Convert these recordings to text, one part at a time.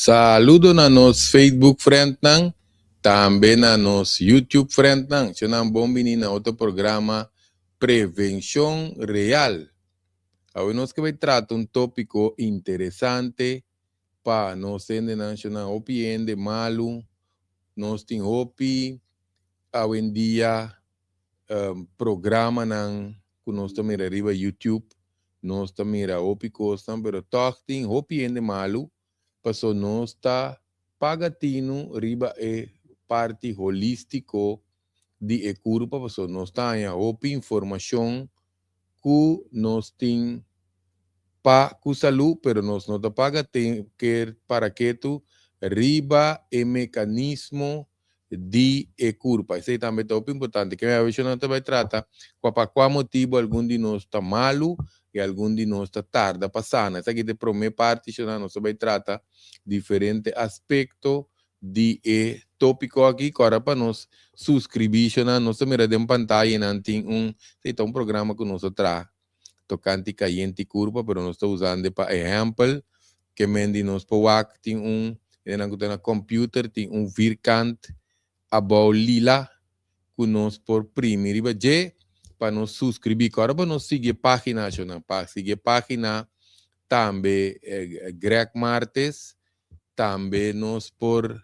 Saludo na nos Facebook friendnan, tambe na nos YouTube friendnan. Shonan bon bini na otro programa Prevenshon Real. Awe nos ke bai trata un tópiko interesante pa nos hendenan shonan hopi hende malu. Nos tin hopi awendia programanan ku nos ta mira riba YouTube, nos ta mira hopi kosnan, pero tòg tin hopi hende malu, paso nos ta paga tinu riba e parti holístiko di e kurpa, paso nos ta haña hopi informashon ku nos tin pa ku salú, pero nos no ta paga ker para ketu riba e mekanismo di e kurpa. Esei tambe ta hopi importante. Ke awe nan ta bai trata kua pa kua motibu algun di nos ta malu i algun di nos ta tarda pa sana. Esaki ta e promé parti shona nos ta bai trata diferente aspekto di e tópiko aki. Kòrda pa nos suskribí shona. Nos ta mira den pantaya nan tin un, esei ta un programa ku nos a traha tokante kayente kurpa, pero nos ta usando pa ehèmpel ke men di nos por wak tin un hendenan ku ta na computer tin un vierkant abou lila ku nos por primi riba dje pa nos suskribí. Kòrda pa nos sigui e página shonnan, pa sigui e página tambe Greg Martes, tambe nos por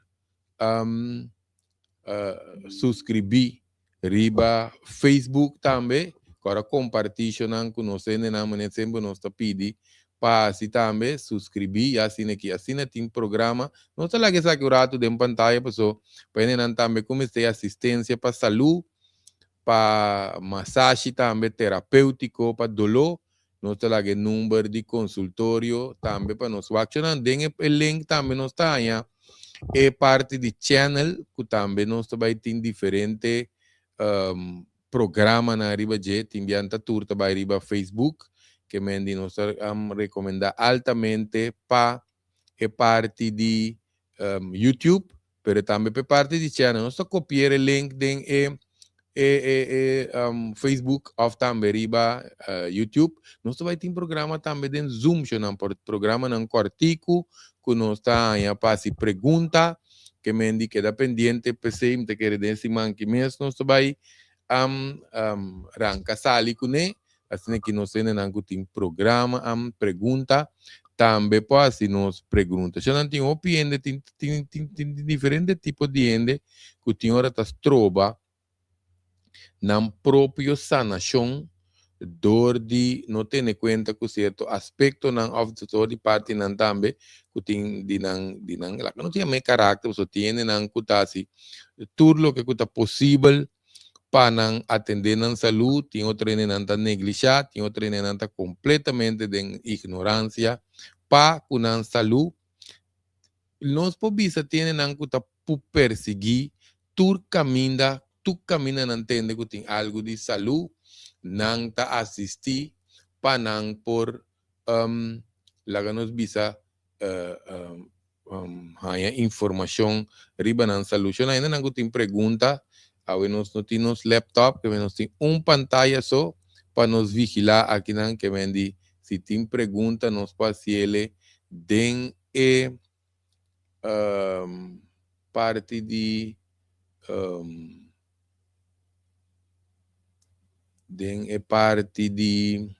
suskribí riba Facebook tambe. Kòrda kompartí shonan ku nos hendenan manera semper nos ta pidi pa hasi tambe suskribí i asina ki asina tin programa. Nos ta laga esaki un ratu den pantaya paso pa hendenan tambe ku mester asistensia pa salú, pa masashi tambe terapéutiko pa doló. Nos ta laga e number di consultorio tambe pa nos wak. Chonan den e link tambe nos ta haña e parti di channel ku tambe nos ta bai tin diferente programanan riba dje. Tin biaha ta tur ta bai riba Facebook ke men di nos ta rekomendá altamente pa e parti di YouTube, pero tambe pa e parti di channel. Nos ta kopier e link den e e e e Facebook of tambe riba YouTube. Nos ta bai tin programa tambe den Zoom, shonan por programanan kòrtiku ku nos ta haña pa hasi pregunta ke men di keda pendiente. P'esei mi ta kere den siman ki mes nos ta bai ranka sali kuné. Asina ki nos hendenan ku tin programa a pregunta tambe por hasi nos pregunta. Shò nan tin hopi hende, tin tin tin tin diferente tipo di hende ku tin ora ta stroba nan propio sanashon dor di no tene kuenta ku sierto aspektonan òf dor di partinan tambe ku tin di nan di nan laga nos yama e karakter pasobra tin hendenan ku ta hasi tur loke ku ta posibel pa nan atendé nan salú, tin otro hendenan ta neglishá, tin otro hendenan ta kompletamente den ignoransia pa ku nan salú. Nos por bisa tin hendenan ku ta persiguí tur kaminda, tur kaminda nan tende ku tin algu di salú, nan ta asistí pa nan por laga nos bisa haña informashon riba nan salú. Shon ainda nan ku tin pregunta, awe nos no tin nos laptop, ke men nos tin un pantaya so pa nos vigilá akinan, ke men di si tin pregunta nos por hasiele den e parti di den e parti di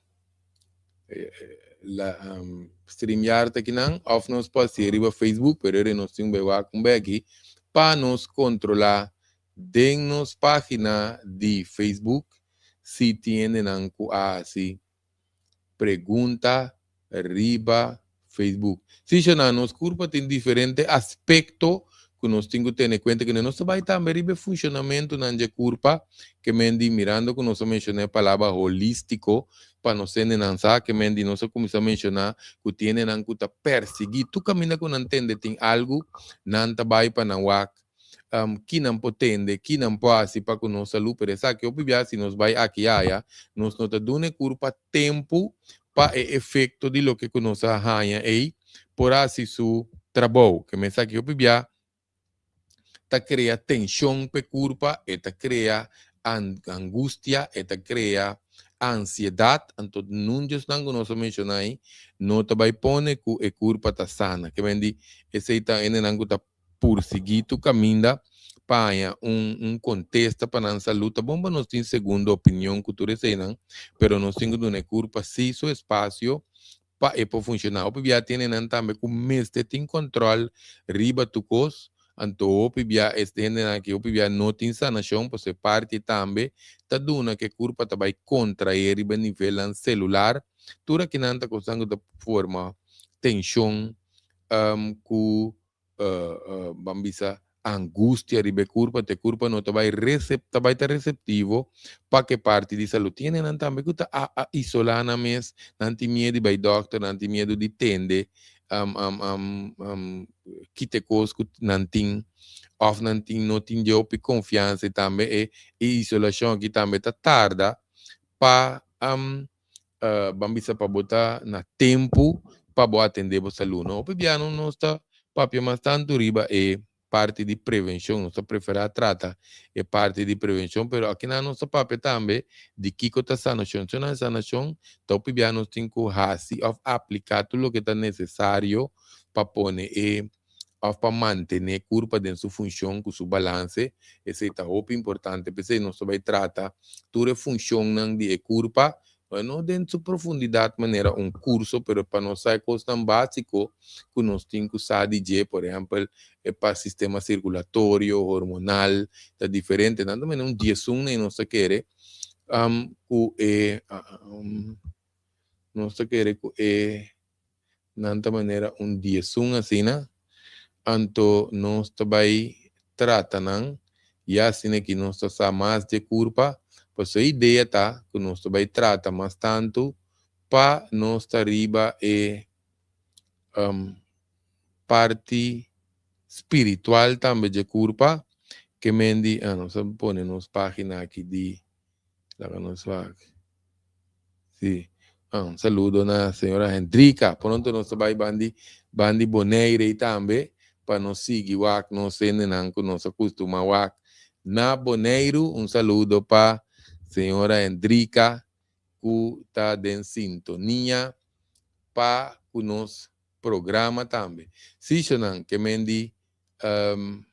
la StreamYard akinan of nos por hasié riba Facebook pero ere nos tin un bai wak un beki pa nos kontrolá den nos página di Facebook si tin hendenan ku a hasi pregunta riba Facebook. Sí, Shona, nos kurpa tin diferente aspekto ku nos tin ku tene kuenta ku nos ta bai tambe riba e funshonamentunan dje kurpa ke men di mirando ku nos a menshoná e palabra holístiko pa nos hendenan sa ke men di nos a kuminsá menshoná ku tin hendenan ku ta persiguí tur kaminda ku nan tende tin algu nan ta bai pa nan wak ki nan por tende, ki nan por hasi pa ku nos salú, pero esaki hopi bia si nos bai aki aya, nos no ta duna e kurpa tempu pa e efekto di loke ku nos a haña ei por hasi su trabou. Ke men esaki hopi bia ta krea tenshon pa e kurpa, e ta krea angustia, e ta krea. ansiedat, anto nun di esnan ku nos a menshoná ei no ta bai pone ku e kurpa ta sana. Ke men di esei ta hendenan ku ta pursigí tur kaminda pa haña un un kontesta pa nan salú. Ta bon pa nos tin segundo opinion ku tur eseinan, pero nos tin ku duna e kurpa sí su espasio pa e por funshoná. Hopi bia tin hendenan tambe ku mester tin kòntròl riba tur kos, anto hopi bia es hendenan aki hopi bia no tin sanashon pasobra e parti tambe ta duna ku e kurpa ta bai kontraé riba nivelnan selular. Tur akinan ta kosnan ku ta forma tenshon ku ban bisa angustia riba e kurpa, te kurpa no ta bai recep ta bai ta receptivo pa ke parti di salud. Tin hendenan tambe ku ta a a isolá nan mes, nan tin miedu di bai dòkter, nan tin miedu di tende kita e kos ku nan tin òf nan tin no tin dje hopi konfiansa i tambe e e isolashon aki tambe ta tarda pa ban bisa pa bo ta na tempu pa bo atendé bo salú. No hopi bia no nos ta papia mas tantu riba e parti di prevenshon, nos ta preferá trata e parti di prevenshon, pero akinan nos ta papia tambe di kiko ta sanashon. Si nan sanashon ta hopi bia nos tin ku hasi òf apliká tur loke ta nesesario pa pone e òf pa mantené kurpa den su funshon ku su balanse, esei ta hopi importante. P'esei nos ta bai trata tur e funshonnan di e kurpa, no den su profundidat manera un kurso, pero pa nos sa e kosnan básiko ku nos tin ku sa di dje, por ehèmpel e pa sistema sirkulatorio, hormonal, ta diferente. Nan ta mene un diesun nei nos ta kere ku e nos ta kere ku e Nan ta manera un diesun asina, anto nos ta bai trata nan, ya asina ki nos ta sa mas dje kurpa, pasobra e idea ta ku nos ta bai trata mas tantu pa nos ta riba e parti spiritual tambe dje kurpa, ke men di, ah nos a pone nos pagina aki di Laga nos wak. Sí. Ah, un saludo na señora Hendrika. Pronto nos ta bai bandi bandi Bonaire i tambe pa nos sigui wak nos hendenan ku nos a kustuma wak na Boneiru. Un saludo pa señora Hendrika ku ta den sintonia pa ku nos programa tambe. Sí, shonan, ke men di um,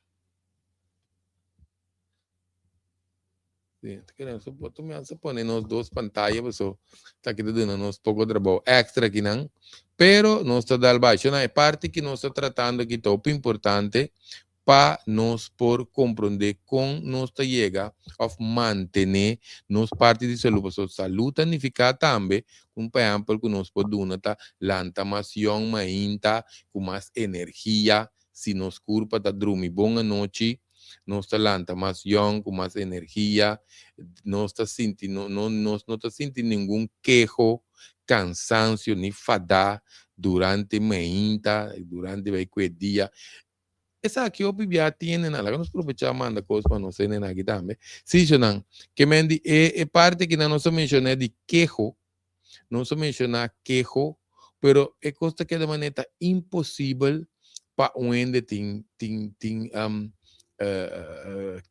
Sí, ta kere nos por mi a pone nos dos pantalla paso ta kita duna nos poco trabou extra kinan. Pero nos ta dal bai. Shona, e parti ki nos ta tratando aki ta hopi importante pa nos por comprende con nos ta yega of mantene nos parti di salud. Paso salud ta nifica tambe un pa ehempel ku nos por duna ta lanta mas yong mainta ku mas energia. Si nos kurpa ta drumi bon anochi, nos ta lanta mas yòn, ku mas energia, nos ta sinti no no nos no ta sinti ningun keho, kansansio ni fadá durante meinta, durante bai ku e dia. Esaki hopi bia tin hendenan, laga nos probechá manda kos pa nos hendenan aki tambe. Sí, shonnan, ke men di e e parti aki nan nos a menshoná di keho, Nos a menshoná keho, pero e kos ta keda manera ta imposibel pa un hende tin tin tin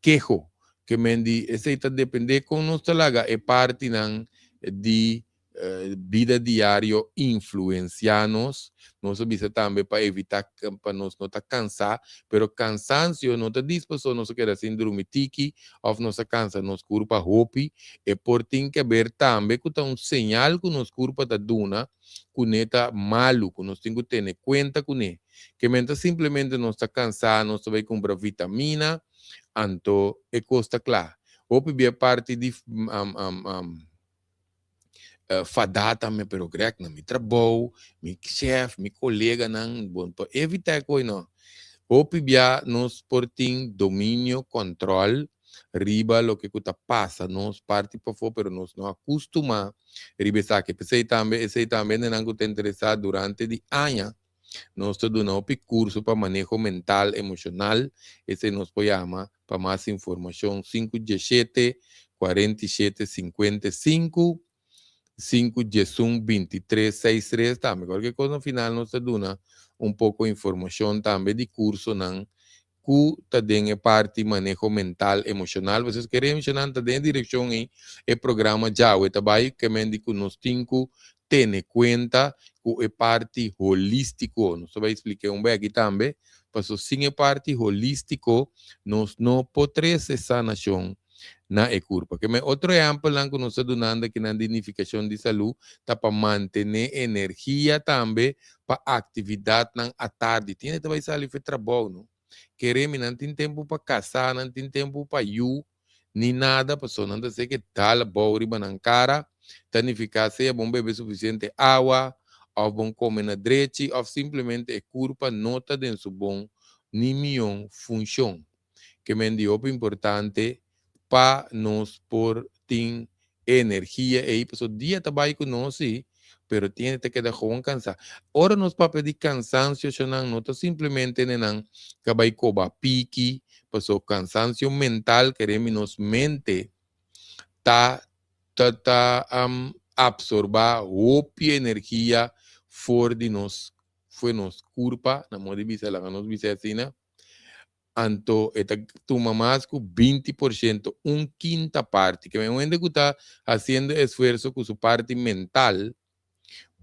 keho. Ke men di esei ta dependé kon nos ta laga e partinan di bida diario influensiá nos. Nos a bisa tambe pa evitá pa nos no ta kansá, pero kansansio no ta dis pasobra nos a keda sin drumi tiki òf nos a kansa nos kurpa hopi. E por tin ke ber tambe ku ta un señal ku nos kurpa ta duna ku ne ta malu, ku nos tin ku tene kuenta kuné. Ke men ta simplemente nos ta kansá, nos ta bai kumpra vitamina, anto e kos ta kla. Hopi bia parti di fadá tambe, pero Greg, na mi trabou, mi chef, mi koleganan, bo no por evitá e koe no. Hopi bia nos por tin dominio, kòntròl riba loke ku ta pasa nos parti pafó, pero nos no a kustumá riba esaki. P'esei tambe, esei tambe hendenan ku ta interesá durante di aña Nos ta duna hopi kurso pa maneho mental, emoshonal, esei nos por yama pa mas informashon sinku diesshete, kuarenta i shete, 55, 5 11, 23, 6 tres. Tambe kualke kos na final nos ta duna un poko informashon tambe di kursonan. ku ta den e parti maneho mental emoshonal. Pasobra kere menshoná ta den e direkshon ei e programa djawe ta bai, ke men di ku nos tin ku tene kuenta ku e parti holístiko. Nos ta bai splik'é un bèki tambe, pasobra sin e parti holístiko nos no por trese sanashon na e kurpa. Ke men otro ehèmpelnan ku nos ta dunando akinan di nifikashon di salú ta pa mantené energia tambe pa aktividatnan atardi. Tin hende ta bai sali for trabou, no? Kere mi nan tin tempu pa kasá, nan tin tempu pa yu, ni nada, pasobra nan ta sey ke dal abou riba nan kara. Ta nifiká sea bon bebe sufisiente awa, òf bon kome na drechi, òf simplemente e kurpa no ta den su bon ni mion funshon. Ke men di hopi importante pa nos por tin energia ei, pasobra dia ta bai ku nos si, pero tin hende ta keda gewoon kansá. Ora nos papia di kansansio shonnan no ta simplemente nenan ka bai koba piki, pasobra kansansio mental kere mi nos mente ta ta ta absorbá hopi energia for di nos for nos kurpa, na modo di bisa laga nos bisa asina. Anto e ta tuma mas ku 20%, un kinta parti. Ke men un hende ku ta hasiendo esfuerso ku su parti mental,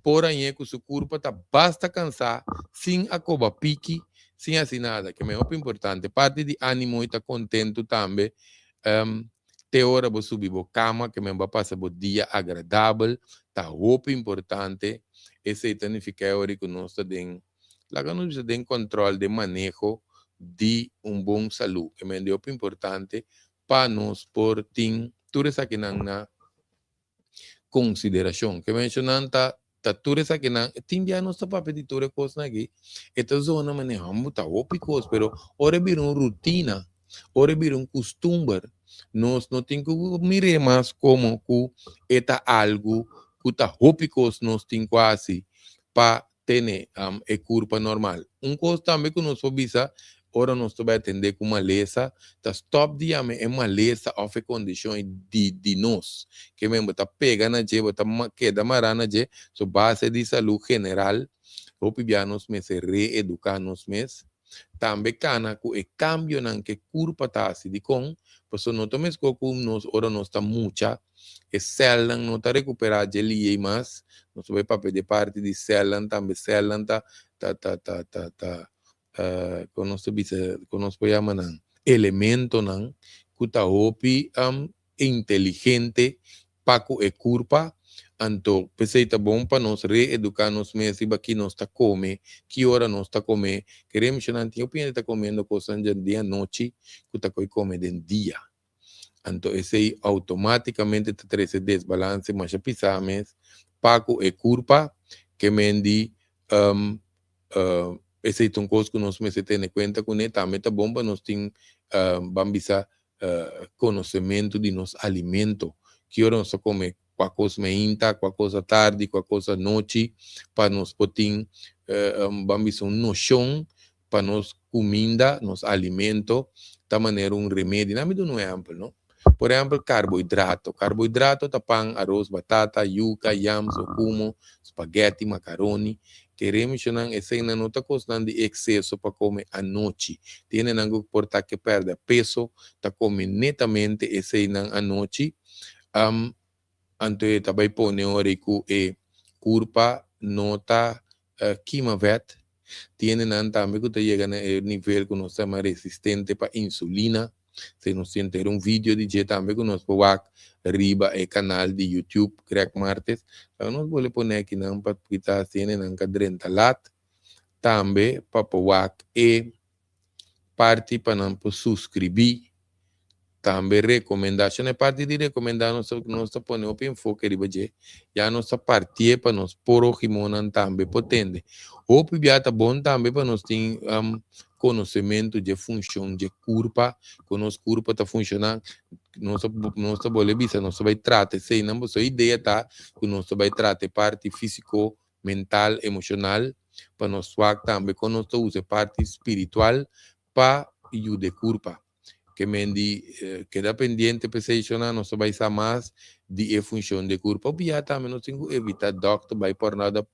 por hañ'é ku su kurpa ta basta kansá sin a koba piki, sin hasi nada. Ke men hopi importante. Parti di ánimo i ta kontentu tambe te ora bo subi bo kama, ke men bo a pasa bo dia agradabel, ta hopi importante. Esei ta nifiká e ora ku nos ta den. Laga nos bisa den control den maneho di un bon salud. E mende hopi importante pa nos por tin tur esakinan na consideracion. Ke mencionan ta ta tur esakinan, tin bia nos ta papia di tur e cosnan aki, e ta zona manera homber ta hopi cos, pero ora e bira un rutina, ora e bira un custumber, nos no tin cu mir'é mas como cu e ta algo cu ta hopi cos nos tin cu haci pa tene e kurpa normal. Un kos tambe ku nos por bisa ora nos ta bai atendé ku malesa ta stòp di yama e malesa òf e kondishon di di nos. Ke men bo ta pega na dje, bo ta keda mará na dje. So base di salú general hopi bia nos mester reeduká nos mes. Tambe kana ku e kambionan ku e kurpa ta hasi. Dikon? Pasobra no ta meskos ku nos ora nos ta mucha. E sèlnan no ta rekuperá dje liei mas. Nos ta bai papia di e parti di sèlnan tambe. Sèlnan ta ta ta ta ta ta kon nos ta bisa kon nos por yama nan elementonan ku ta hopi inteligente pa ku e kurpa. Anto p'esei ta bon pa nos reeduká nos mes riba ki nos ta kome, ki ora nos ta kome. Kere mishonan tin hopi hende ta komiendo kosnan dje di anochi ku ta koe kome den dia. Anto esei automáticamente ta trece desbalance masha pisá mes pa cu e curpa ke men di esei ta un cos cu nos mester tene cuenta cune. Tambe ta bon pa nos tin ban bisa conocemento di nos alimento, ki ora nos ta come kua kos meinta, kua kos atardi, kua kos anochi, pa nos por tin ban bisa un noshon pa nos kuminda, nos alimento ta manera un remedi. Nan mi duna un ehèmpel, no? Por ehèmpel karbohidrato. Karbohidrato ta pan, aros, batata, yuka, yams, okumo, spagèti, makaroni. Kere mishonnan eseinan no ta kosnan di ekseso pa kome anochi. Tin hendenan ku por ta ke pèrdè peso ta kome netamente eseinan anochi. Anto e ta bai pone ora ku e kurpa no ta kima vèt. Tiene nan tambe ku ta yega na e nivel ku nos ta yama resistente pa insulina. Si nos tin ter un video di dje tambe ku nos por wak riba e kanal di YouTube Greg Martes. Laga nos bole pone akinan pa kita hende nan ka drenta lat tambe pa por wak e parti pa nan por suscribí, tambe recomendá. Shon e parti di recomendá nos ta nos ta pone hopi enfoke riba dje, ya nos ta partié pa nos porogimonan tambe por tende. Hopi bia ta bon tambe pa nos tin konosementu dje funshon dje kurpa, kon nos kurpa ta funshoná. Nos ta nos ta bole bisa nos ta bai trata eseinan, pasobra e idea ta ku nos ta bai trata e parti físiko, mental, emoshonal, pa nos wak tambe kon nos ta usa e parti spiritual pa yuda e kurpa. Ke men di keda pendiente p'esei shona nos ta bai sa mas di e funshon di e kurpa. Bia tambe nos tin ku evita dòkter bai por nada.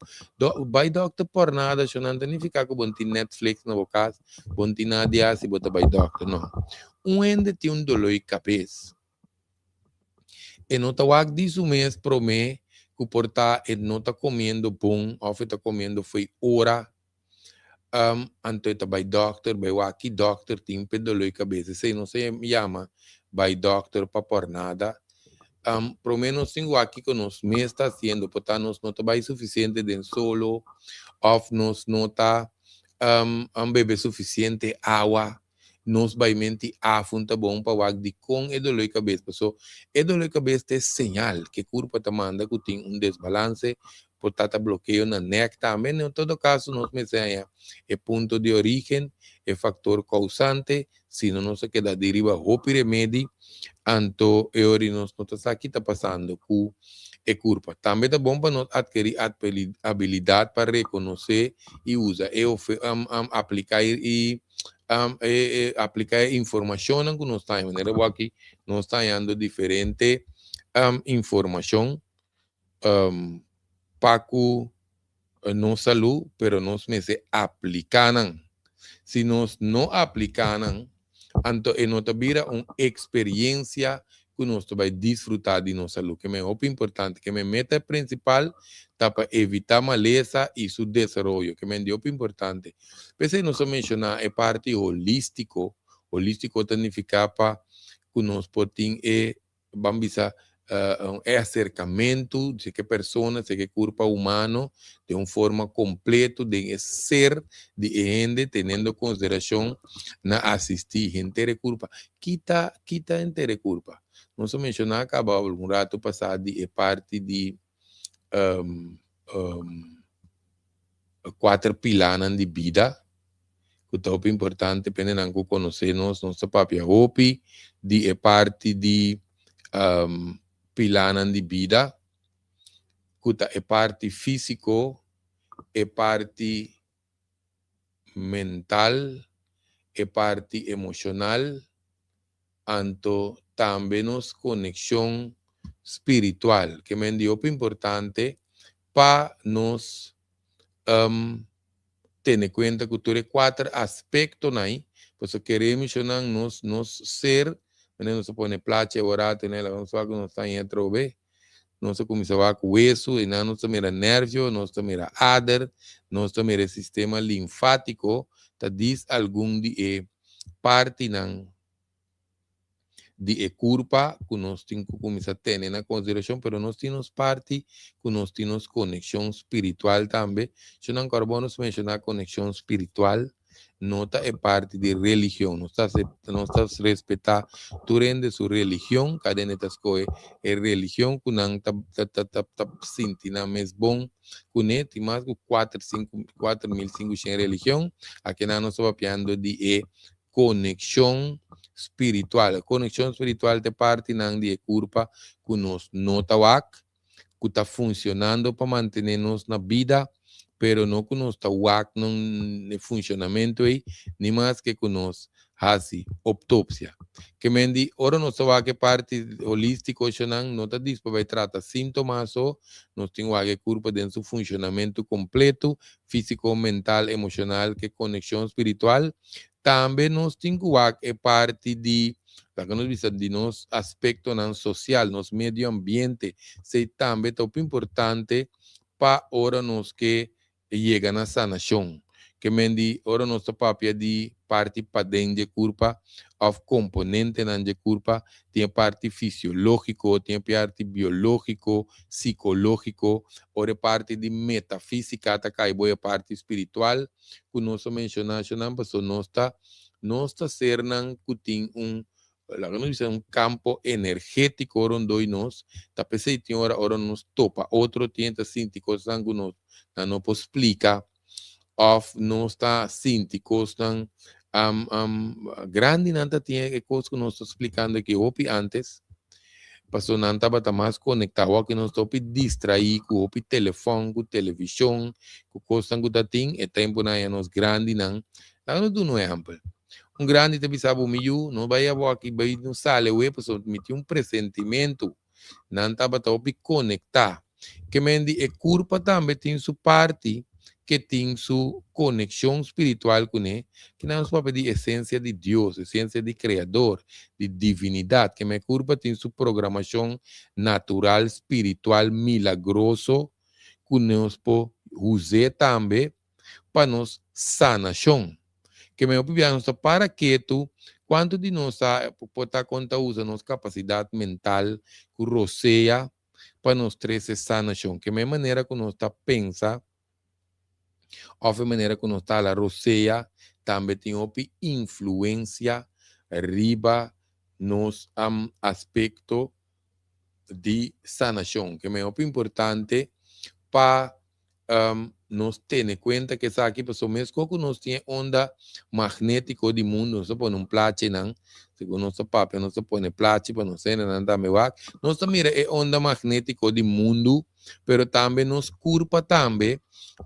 Bai dòkter por nada shona no ta nifiká ku bo no tin Netflix na bo kas, bo no tin nada di hasi bo ta bai dòkter, no. Un hende tin un doló di kabes, e no ta wak di su mes promé ku por ta e no ta komiendo bon òf e ta komiendo fo'i ora. Anto e ta bai dòkter, bai wak ki dòkter tin p'e doló di kabes. Esei no se yama bai dòkter pa por nada. Promé nos tin wak kiko nos mes ta hasiendo, por ta nos no ta bai sufisiente den solo òf nos no ta bebe sufisiente awa. Nos bai menti afun ta bon pa wak dikon e doló di kabes, paso e doló di kabes ta e señal ku e kurpa ta manda ku tin un desbalanse. Por ta ta blokeo na nek tambe. En todo kaso nos mester haña e punto di origen, e faktor kousante, sino nos a keda di riba hopi remedi, anto e ora nos no ta sa ki ta pasando ku e kurpa. Tambe ta bon pa nos atkerí abilidat pa rekonosé i usa e apliká i apliká e informashonnan ku nos ta haña. Manera bo aki nos ta hañando diferente informashon pa ku nos salú, pero nos mester apliká nan. Si nos no apliká nan, anto e no ta bira un eksperiensia ku nos ta bai disfrutá di nos salú. Ke men hopi importante, ke men meta prinsipal ta pa evitá malesa i su desaroyo. Ke men di hopi importante. P'esei nos a menshoná e parti holístiko. Holístiko ta nifiká pa ku nos por tin e Ban bisa e aserkamentu di e persona, di e kurpa humano den un forma kompleto den e ser di e hende teniendo konsiderashon na asistí henter e kurpa. Kita kita henter e kurpa? Nos a menshoná kaba algun ratu pasá di e parti di kuater pilanan di bida ku ta hopi importante pa hendenan ku konosé nos. Nos ta papia hopi di e parti di pilanan di bida ku ta e parti físiko, e parti mental, e parti emoshonal, anto tambe nos konekshon spiritual, ke men di hopi importante pa nos tene kuenta ku tur e kuater aspektonan ei, pasobra kere mishonnan nos nos ser, manera nos a pone plachi awor tene laga nos wak ku nos ta haña atrobe, nos a kuminsá wak wesu, einan nos ta mira nervio, nos ta mira ader, nos ta mira e sistema linfátiko, ta dis algun di e partinan di e kurpa ku nos tin ku kuminsá tene na konsiderashon, pero nos tin nos parti ku nos tin nos konekshon spiritual tambe. Shon ankor bo nos menshoná konekshon spiritual no ta e parti di religion. Nos ta nos ta respetá tur hende su religion, kada hende ta skohe e religion ku nan ta ta ta ta sinti nan mes bon kuné. Tin mas ku kuater sinku 4500 religion. Akinan nos ta papiando di e konekshon spiritual. E konekshon spiritual ta e partinan di e kurpa ku nos no ta wak, ku ta funshonando pa mantené nos na bida, pero no ku nos ta wak nan e funshonamentu ei, ni maske ku nos hasi optopsia. Ke men di ora nos ta wak e parti holístiko eshonan no ta dis pa bai trata síntoma so, nos tin wak e kurpa den su funshonamentu kompletu, físiko, mental, emoshonal, ke konekshon spiritual. Tambe nos tin ku wak e parti di, laga nos bisa, di nos aspektonan sosial, nos medio ambiente. Esei tambe ta hopi importante pa ora nos ke yega na sanashon. Ke men di ora nos ta papia di parti paden dje kurpa òf komponentenan dje kurpa, tin e parti fisiológiko, tin e parti biológiko, sikológiko, ora e parti di metafísika ta kai bo e parti spiritual ku nos a menshoná ashonan, pasobra nos ta nos ta sernan ku tin un laga nos bisa un kampo energétiko rondó di nos, ta p'esei tin ora ora nos topa otro tin ta sinti kosnan ku nos nan no por splika òf nos ta sinti kosnan grandinan ta tin e kos ku nos ta splikando aki hopi ántes, pasobra nan tabata mas konektá, awor ku nos ta hopi distraí ku hopi telefòn, ku televishon, ku kosnan ku ta tin, e tempunan ya nos grandinan, laga nos duna un ehèmpel. Un grandi ta bisa bo, "Mi yu, no bai awor aki, bai no sali we, pasobra mi tin un presentimentu." Nan tabata hopi konektá. Ke men di e kurpa tambe tin su parti ku tin su konekshon spiritual kuné, ku nos papia di esensia di Dios, esensia di Kreador, di divinidat, ke men kurpa tin su programashon natural, spiritual, milagroso, ku nos por usa tambe pa nos sanashon. Ke men nos para ketu, kuantu di nos por ta konta usa nos kapasidat mental, ku rosea, pa nos trese sanashon. Ke men manera ku nos ta pensa, òf manera ku nos ta la rosea, tambe tin hopi influensia riba nos aspekto di sanashon. Ke men importante pa nos tene kuenta ku esaki, pasobra mes ku nos tin onda magnétiko di mundu, nos pone un plachi nan, segun nos papia, nos pone plachi pa nos nan tambe wak. Nos mira e onda magnétiko di mundu, pero tambe nos kurpa tambe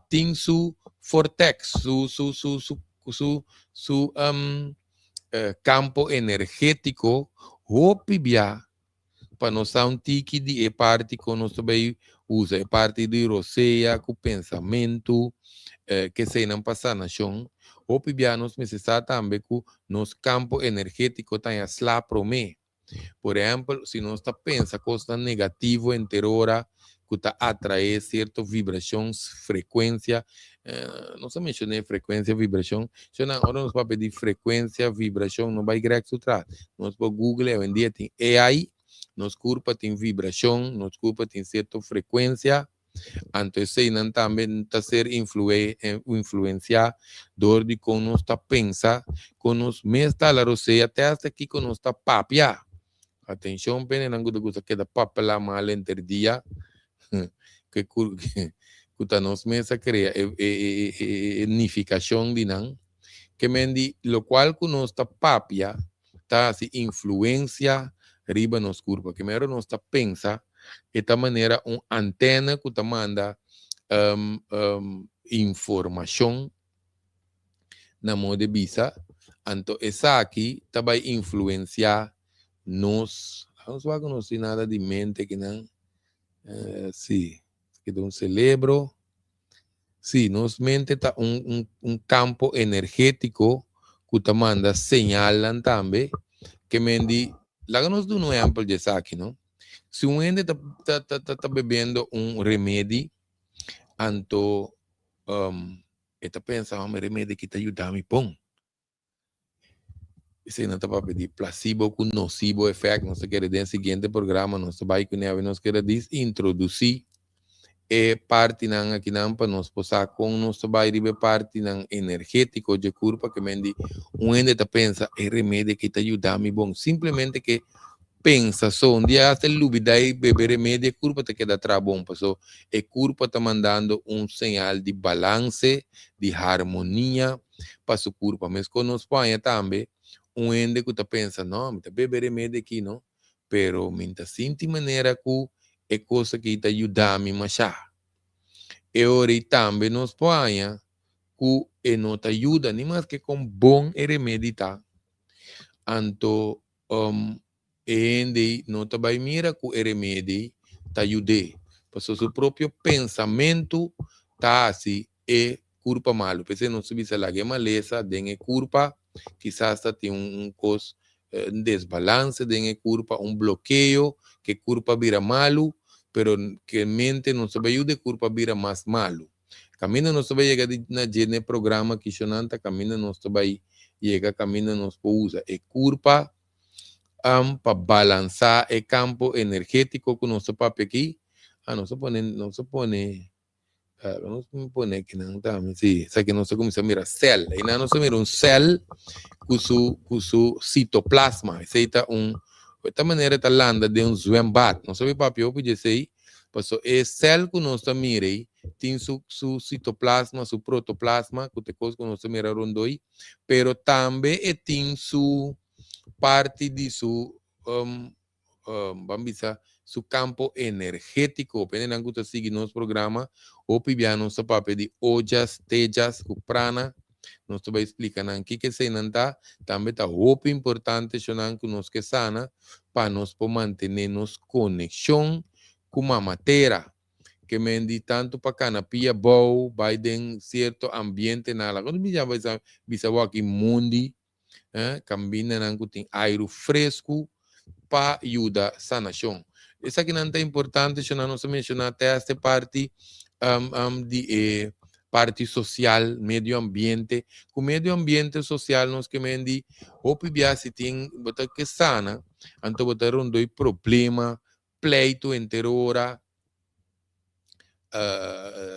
tin su vortex, su kampo energétiko, hopi bia pa nos un tiki di e parti ku nos tambe usa, e parti di rosea, ku pensamentu, ku esei pa sanashon. Hopi bia nos mester tambe ku nos kampo energétiko ta sla promé. Por ehèmpel, si nos ta pensa kos negativo henter ora, ku ta atraé sierto vibrashon, frekuensia, no sa menshoná frekuensia, vibrashon, si ora nos por pidi frekuensia, vibrashon, no bai grek tras. Nos por Google, hoi en dia tin AI, nos kurpa tin vibrashon, nos kurpa tin sierto frekuensia, anto esei tambe ta ser influensiá dor di kon nos ta pensa, kon nos mes ta la rosea, te hasta aki kon nos ta papia. Atenshon, pene nan gusta keda papia mal henter dia, ku ta nos mes a krea e nifikashon di nan, ke men di lokual ku nos ta papia, ta hasi influensia riba nos kurpa. Ke mero nos ta pensa, e ta manera un antena ku ta manda informashon na modo di bisa, anto esaki tambe influensiá nos. Nos no konosé nada di mente ku nan, sí, ku un serebro. Sí, nos mente ta un kampo energétiko ku ta manda señal tambe, ke men di, laga nos duna un ehèmpel di esaki, no? Si un hende ta bebiendo un remedi, anto e ta pensa, "Oh, remedi aki ta yuda mi bon." Esei nan ta papia di placebo ku nocebo effect. Nos ke den siguiente programa, nos bai ku nos ke introdusí e partinan aki nan pa nos por sa kon nos bai riba partinan energétiko di kurpa. Ke men di un hende ta pensa, "E remedi aki ta yuda mi bon." Simplemente ku pensa so, un dia hasta lubidá bebe remedi, e kurpa ta keda traha bon, paso e kurpa ta mandando un señal di balanse, di harmonia pa su kurpa. Mes ku nos paña tambe un hende ku ta pensa, "No, mi ta bebe remedi aki, no, pero mi ta sinti manera ku e kos aki ta yuda mi mashá." E ora tambe nos paña ku e no ta yuda, ni maske kon bon e remedi ta. Anto e hende no ta bai mira ku e remedi ta yud'é. Paso su propio pensamentu ta hasi e kurpa malu. P'esei nos bisa laga malesa den e kurpa, kisas tin un kos, un desbalanse den e kurpa, un blokeo, ku kurpa bira malu, pero ku mente no ta yuda e kurpa bira mas malu. Kaminda nos bai yega na e programa ku ta kaminda nos bai yega, kaminda nos por usa e kurpa pa balansá e kampo energétiko ku nos papia aki. Ah, nos pone aki nan tambe, sí, esaki nos kuminsá mira sèl. I nos mira un sèl ku su sitoplasma. Esei ta un, e manera ta landa den un zwembad. Nos sa papia hopi di esei, paso e sèl ku nos mira tin su sitoplasma, su protoplasma, ku ta kos ku nos mira rondó, pero tambe e tin su parti di su ban bisa, su kampo energétiko. Pene nan ku ta sigui nos programa, hopi bia nos papia di ojas, tejas, ku prana. Nos ta bai splika nan kiko eseinan ta. Tambe ta hopi importante shonnan ku nos ke sana pa nos por mantené nos konekshon ku Mama Tera. Ke men di tantu pa kana pia bou, bai den sierto ambientenan. Laga nos bisa bisa bisa bo aki mundi, eh, kambindanan ku tin airu fresku pa yuda sanashon. Esakinan ta importante shonnan nos a menshoná te hasta e parti di e parti sosial, medio ambiente. Ku medio ambiente sosial nos ke men di hopi bia si tin bo ta ke sana, anto bo ta rondó e problema, pleitu henter ora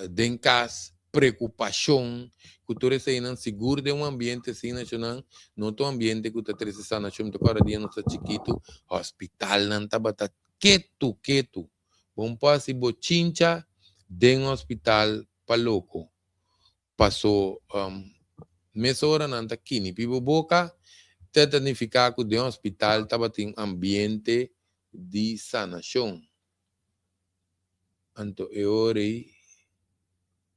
den kas, preokupashon, ku tur eseinan sigur den un ambiente asina shonnan no ta un ambiente ku ta trese sanashon. Mi ta kòrda dia nos ta chikitu hòspitalnan tabata ketu ketu, bo no por hasi bochincha den hòspital pa loko. Paso mesora nan ta kinipi bo boka, te ta nifiká ku den hospital tabatin ambiente di sanashon. Anto e ora ei,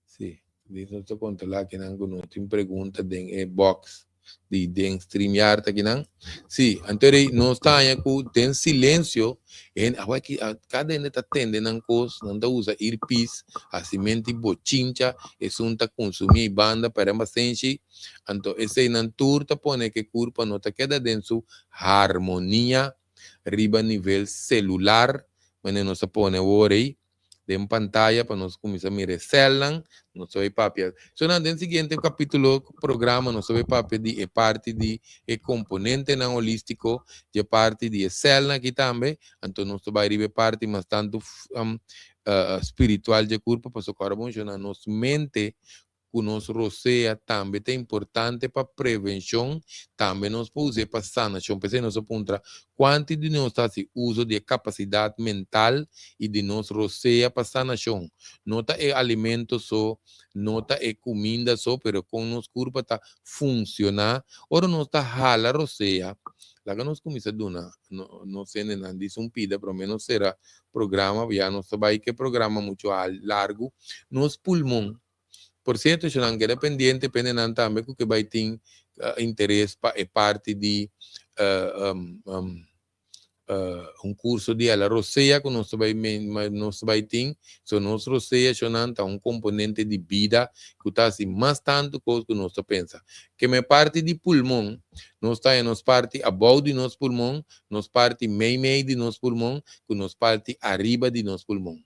si, di nos ta kontrolá kinan ku no tin pregunta den e box di den StreamYard akinan. Sí, anto rei nos ta haña ku den silensio hende awor aki kada hende ta tende nan kos, nan ta usa earpiece, hasimenti bochincha, esun ta kunsumí ei banda pere masenshi, anto eseinan tur ta pone ku e kurpa no ta keda den su harmonia riba nivel selular, manera nos ta pone awor ei. Den pantaya pa nos kuminsá mira e sèlnan, nos ta bai papia. So nan den siguiente kapítulo, programa, nos ta bai papia di e parti di e komponentenan holístiko, dje parti di e sèlnan aki tambe, anto nos ta bai riba e parti mas tantu spiritual dje kurpa, pasobra ku ora bo menshoná nos mente ku nos rosea tambe ta importante pa prevenshon, tambe nos por us'é pa sanashon. P'esei nos a puntra, kuantu di nos ta hasi uso di e kapasidat mental i di nos rosea pa sanashon? No ta e alimento so, no ta e kuminda so, pero kon nos kurpa ta funshoná ora nos ta hala rosea. Laga nos kuminsá duna nos hendenan dis un pida promé nos sera programa, ya nos ta bai ku e programa muchu largu. Nos pulmon Por cierto, si nan keda pendiente, pende nan tambe cu ke bay tin interes pa e parti di un curso di ala rosea cu nos ta bay nos ta bay tin. So nos rosea shonan ta un componente di bida cu ta haci mas tanto cos cu nos ta pensa. Keme parti di pulmon, nos ta haña nos parti abou di nos pulmon, nos parti mei mei di nos pulmon cu nos parti ariba di nos pulmon.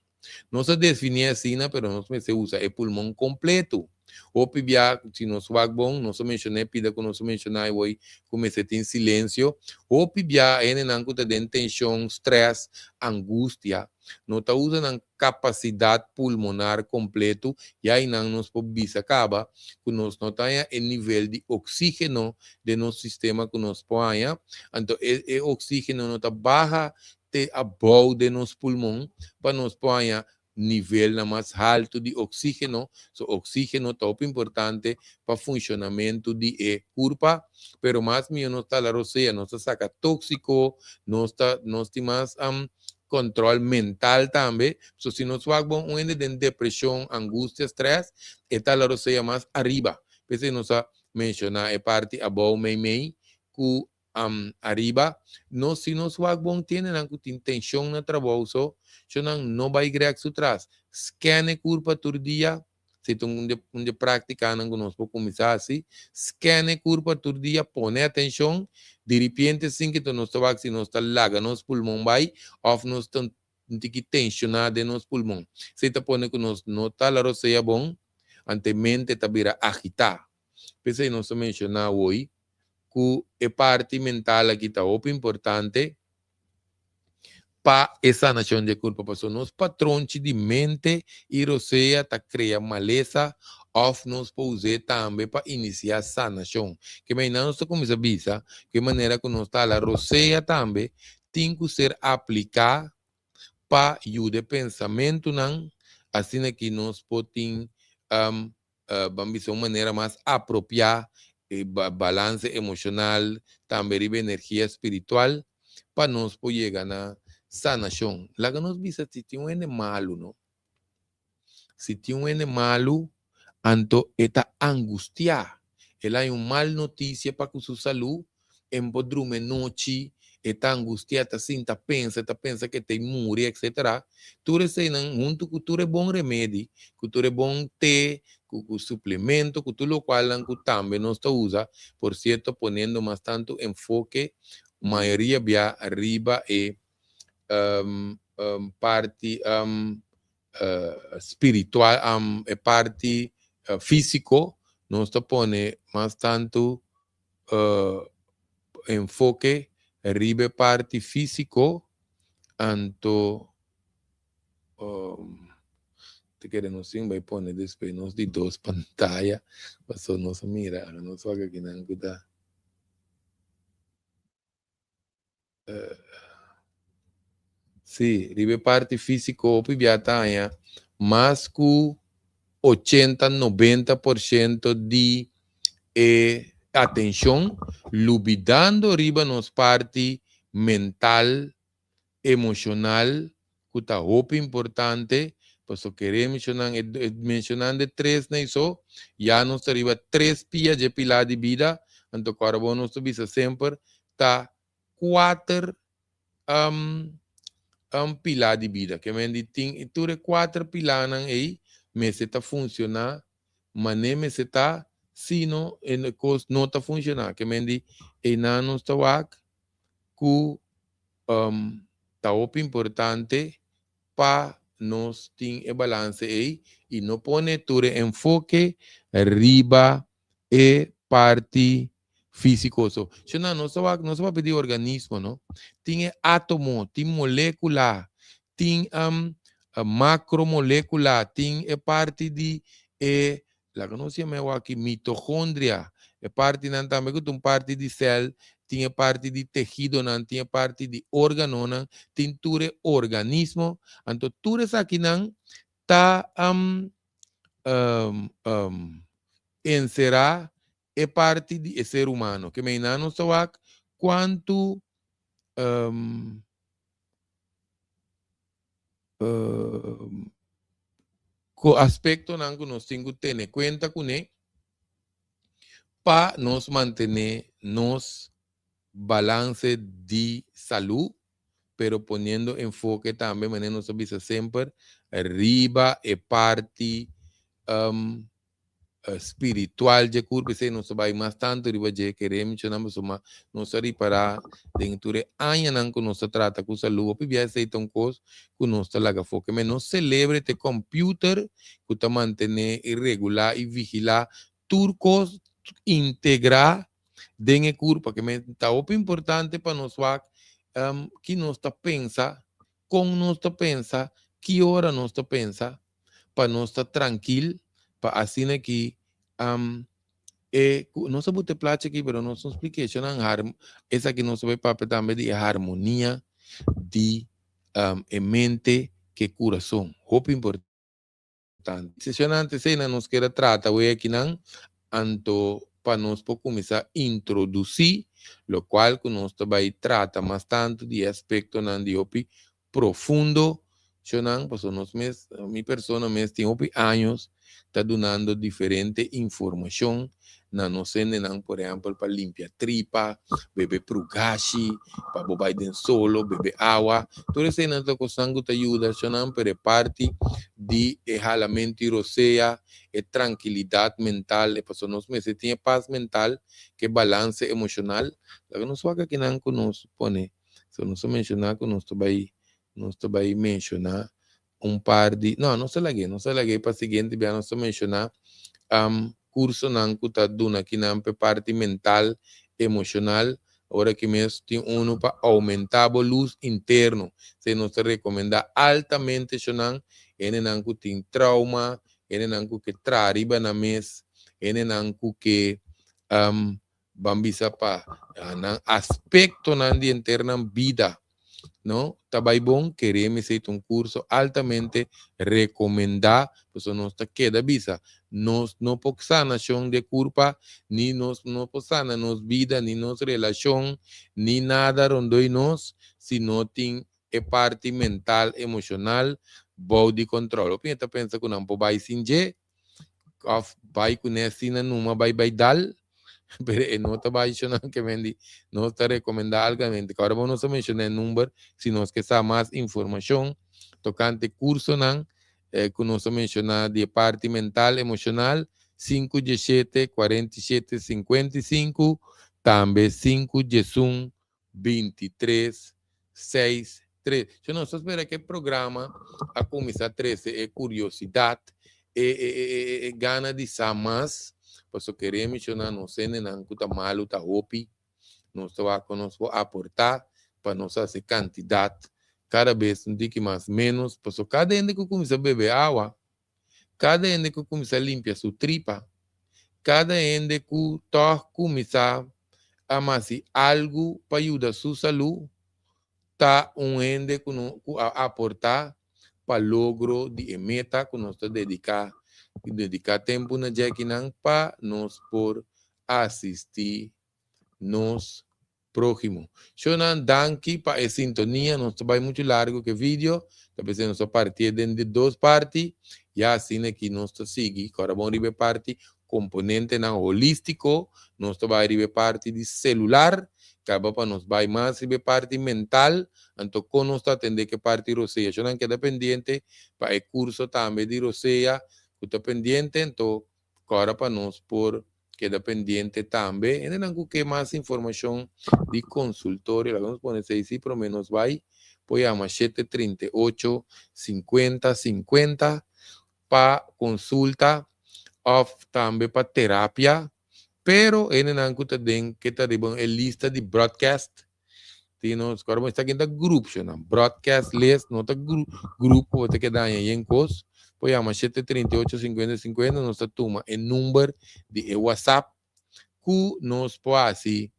Nos a definí asina, pero nos mester usa e pulmon kompletu. Hopi bia, si nos wak bon, nos a menshoná e pida ku nos a menshoná awor ku mester tin silensio. Hopi bia hendenan ku ta den tenshon, strès, angustia, no ta usa nan kapasidat pulmonar kompletu i ainan nos por bisa kaba ku nos no ta haña e nivel di oksígeno den nos sistema ku nos por haña. Anto e e oksígeno no ta baha te abou den nos pulmon pa nos por haña nivelnan mas haltu di oksígeno. So oksígeno ta hopi importante pa funshonamentu di e kurpa, pero mas mihó nos ta la rosea, nos ta saka tóksiko, nos ta nos tin mas kòntròl mental tambe. So si nos wak bon un hende den depreshon, angustia, strès, e ta la rosea mas ariba. P'esei nos a menshoná e parti abou meimei ku ariba, nos si nos wak bon tiene nan ku tin tenshon na trabou so, sho nan no bai grek su tras. Scan e kurpa tur dia, si ta un de un de práktikanan ku nos por kuminsá hasi, scan e kurpa tur dia, pone atenshon, diripiente sin ke ta nos ta wak si nos ta laga nos pulmon bai òf nos ta un tiki tenshoná den nos pulmon. Esei ta pone ku nos no ta la rosea bon, ante mente ta bira agitá. P'esei nos ta menshoná awoi ku e parti mental aki ta hopi importante pa e sanashon di e kurpa pasobra nos patronchi di mente i rosea ta krea malesa òf nos por us'é tambe pa inisiá sanashon. Ke manera nos ta kuminsá bisa ku e manera ku nos ta hala rosea tambe tin ku ser apliká pa yuda e pensamentunan asina ki nos por tin ban bisa un manera mas apropiá e balanse emoshonal, tambe riba energia spiritual, pa nos por yega na sanashon. Laga nos bisa si tin un hende malu, no? Si tin un hende malu, anto e ta angustiá. El a haña un mal notisia pa ku su salú, e por drumi nochi, e ta angustiá, ta sinta pensa, ta pensa ku e ta muri, etc. Tur eseinan huntu ku tur e bon remedi, ku tur e bon te, ku suplemento, ku tur lokualnan ku tambe nos ta usa, por sierto poniendo mas tantu enfoke mayoria bia riba e parti spiritual, e parti físiko, nos ta pone mas tantu enfoke riba e parti físiko, anto te kere nos tin bai pone despues nos di dos pantaya, pasobra nos a mira, nos wak akinan ku ta. Sí, riba e parti físiko hopi bia ta haña mas ku ochenta, 90% di e atenshon, lubidando riba nos parti mental, emoshonal, ku ta hopi importante, paso kere menshonan e menshonan de tres na iso, ya nos ta riba tres pia dje pilá di bida, anto kòrda bo nos ta bisa semper ta kuater pilá di bida. Ke men di tin i tur e kuater pilánan ei mester ta funshoná mané mester ta, sino e kos no ta funshoná. Ke men di einan nos ta wak ku ta hopi importante pa nos tin e balanse ei i no pone tur e enfoke riba e parti físiko so. Shona, nos ta wak, nos ta papia di organismo, no? Tin e átomo, tin molékula, tin makromolékula, tin e parti di e, laga nos yama e wak aki mitokondria, e partinan tambe ku ta un parti di sèl, tin e parti di tehidonan, tin e parti di órganonan, tin tur e organismo. Anto tur esakinan ta enserá e parti di e ser humano. Ke meinan nos ta wak kuantu ku aspektonan ku nos tin ku tene kuenta kuné pa nos mantené nos balanse di salú, pero poniendo enfoke tambe, manera nos a bisa semper, riba e parti spiritual dje kurp. Esei nos ta bai mas tantu riba dje kere menshona, pasobra nos a ripará den tur e añanan ku nos ta trata ku salú, hopi bia esei ta un kos ku nos ta laga afó. Keme nos selebre ta e kòmpiuter ku ta mantené i regulá i vigilá tur kos integrá den e kurpa. Keme ta hopi importante pa nos wak ki nos ta pensa, kon nos ta pensa, ki ora nos ta pensa, pa nos ta trankil, pa asina ki e ku nos a buta e plachi aki, pero nos no splika eshonan esaki nos ta bai papia tambe di e harmonia di e mente ku e kurason, hopi importante. Seshonnan eseinan nos kier a trata awe akinan, anto pa nos por kuminsá introdusí lokual ku nos ta bai trata mas tantu di e aspektonan di hopi profundo shonan, pasobra nos mes, mi persona mes tin hopi años ta dunando diferente informashon na nos hendenan, por ehèmpel pa limpia tripa, bebe prugashi, pa bo bai den solo, bebe awa, tur eseinan ta kosnan ku ta yuda shonan, pero e parti di e halamentu i rosea, e trankilidat mental, e pasobra nos mester tin e pas mental ku e balanse emoshonal, laga nos wak akinan ku nos pone. So nos a menshoná ku nos ta bai nos ta bai menshoná un par di no nos a lag'é nos a lag'é pa siguiente bia nos ta menshoná kursonan ku ta duna kinan pa e parti mental, emoshonal. Ora ki mes tin unu pa oumentá bo lus interno. Esei nos ta rekomendá altamente eshonan, hendenan ku tin trauma, hendenan ku ke traha riba nan mes, hendenan ku ke Ban bisa pa nan aspektonan di henter nan bida no ta bai bon, kere mesei ta un kurso altamente rekomendá, pasobra nos ta keda bisa, nos no por sanashon di e kurpa, ni nos no por sana nos bida, ni nos relashon, ni nada rondoi nos, si no tin e parti mental, emoshonal bou di kontròl. Hopi hende ta pensa ku nan por bai sin dje, òf bai kuné asina numa bai bai dal. Pero e no ta bai shonan ke men di nos ta rekomendá altamente. Ku ora bo nos a menshoná e number si nos ke sa mas informashon tokante kursonan ku nos a menshoná di e parti mental emoshonal 517 47 55 tambe 511 23 6 3. So nos ta spera ku e programa a kuminsá trese e kuriosidat, e e e e gana di sa mas, pasobra kere menshoná nos hendenan ku ta malu ta hopi, nos ta wak ku nos por aportá pa nos hasi kantidat kada bes un tiki mas ménos, pasobra kada hende ku kuminsá bebe awa, kada hende ku kuminsá limpia su tripa, kada hende ku tòg kuminsá a hasi algu pa yuda su salú, ta un hende ku no ku a aportá pa logro di e meta ku nos ta dediká dediká tempu na djekinan pa nos por asistí nos próhimo. Shownan danki pa e sintonia, nos ta bai muchu largu ku e video, ta p'esei nos a partié den di dos parti, ya asina ki nos ta sigui, ku ora bon riba e parti komponentenan holístiko, nos ta bai riba e parti di selular, kaba pa nos bai mas riba e parti mental, anto kon nos ta atendé ku e parti rosea. Shownan keda pendiente pa e kurso tambe di rosea ku ta pendiente, anto ku ora pa nos por Keda pendiente tambe. Hendenan ku ke mas informashon di konsultorio, laga nos pone esei si promé nos bai, por yama 738 50 50 pa konsulta òf tambe pa terapia. Pero hendenan ku ta den ke ta riba e lista di broadcast Tin nos kòrda bo esaki ta grup shonnan broadcast list no ta grup ku bo ta keda haña yen kos por yama 738 50 50 nos ta tuma e number di e whatsapp ku nos por hasi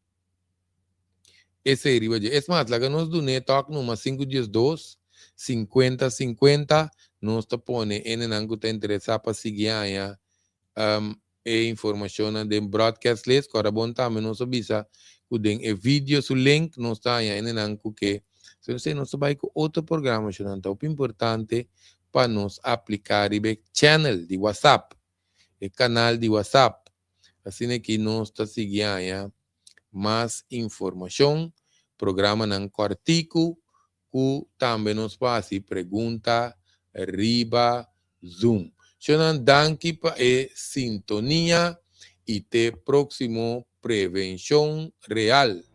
esei riba dje es mas laga nos dun'é tòk numa 512 50 50 nos ta pone hendenan ku ta interesá pa sigui haña E informashonnan den broadcast list, kòrda bon tambe nos a bisa ku den e video su link nos ta haña hendenan ku ke So esei nos ta bai ku otro programashonnan ta hopi importante pa nos apliká riba e channel di WhatsApp, e kanal di WhatsApp. Asina ki nos ta sigui haña mas informashon, programanan kòrtiku ku tambe nos por hasi pregunta riba Zoom. Shownan danki pa e sintonia i te próksimo Prevenshon Real.